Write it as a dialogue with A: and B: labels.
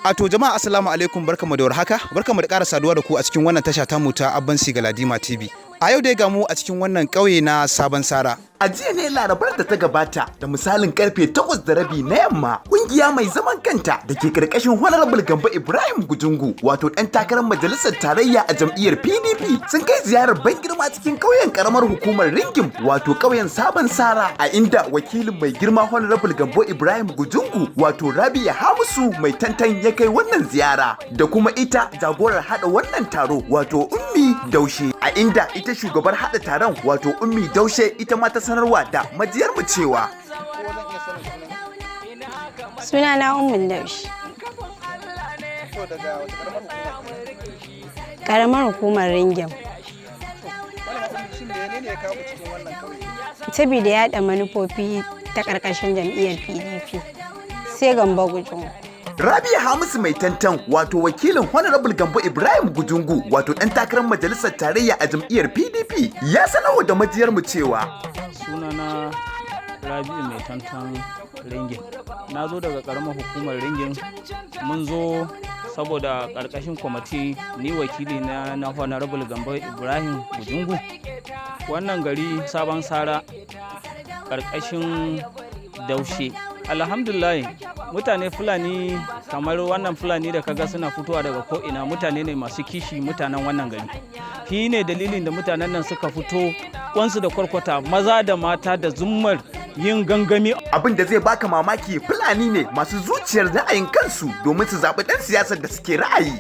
A: A to jama'a, assalamu alaikum, barkamu da warhaka, barkamu da ƙara saduwa da ku a cikin wannan tasha tamu ta Abban Galadima TV. A yau dai ga mu a cikin wannan ƙauye na Sabon Sara.
B: A jiya ne Larabar da ta gabata, da misalin karfe 8:30 na yamma, kungiya mai zaman kanta da ke karkashin Honorable Gambo Ibrahim Gujungu, wato ɗan takarar majalisar tarayya a jam'iyyar PDP, sun kai ziyarar ban girma cikin ƙauyen karamar hukumar Ringim, wato ƙauyen Sabon Sara, a inda wakilin mai girma Honorable Gambo Ibrahim Gujungu, wato Rabia Hamisu Mai Tantan, ya kai wannan ziyara, da kuma ita jagorar haɗa wannan taro, wato Ummi Daushe, a inda ita shugabar haɗa taron, wato Ummi Daushe, ita ma ta sanarwa da majiyar mu cewa
C: Suna na Ummin Daushi. Karamar hukumar Ringim. Saboda yaɗa manufofi ta ƙarƙashin jam'iyyar PDP. Sai Gambo Gujungu.
B: Rabia Hamisu Mai Tantan, wato wakilin Honorable Gambo Ibrahim Gujungu, wato ɗan takarar majalisar tarayya a jam'iyyar PDP, ya sanarwa da majiyar mu cewa
D: Sunana Rabi'u Mai Tantan Ringin. Na zo daga karamar hukumar Ringin. Mun zo saboda karkashin kwamiti, ni wakili na Honorable Gambo Ibrahim Gujungu, wannan gari Sabon Sara, karkashin Daushe. Alhamdulillah, mutane Fulani kamar wannan Fulani da kaga suna fitowa daga ko'ina, mutane ne masu kishi. Mutanen wannan gari, shi ne dalilin da mutanen nan suka fito kwansu da kwarkwata, maza da mata, da zummar yin gangami.
B: Abin da zai baka mamaki, Fulani ne masu zuciyar ra'ayin kansu domin su zaɓi ɗan siyasar da suke ra'ayi.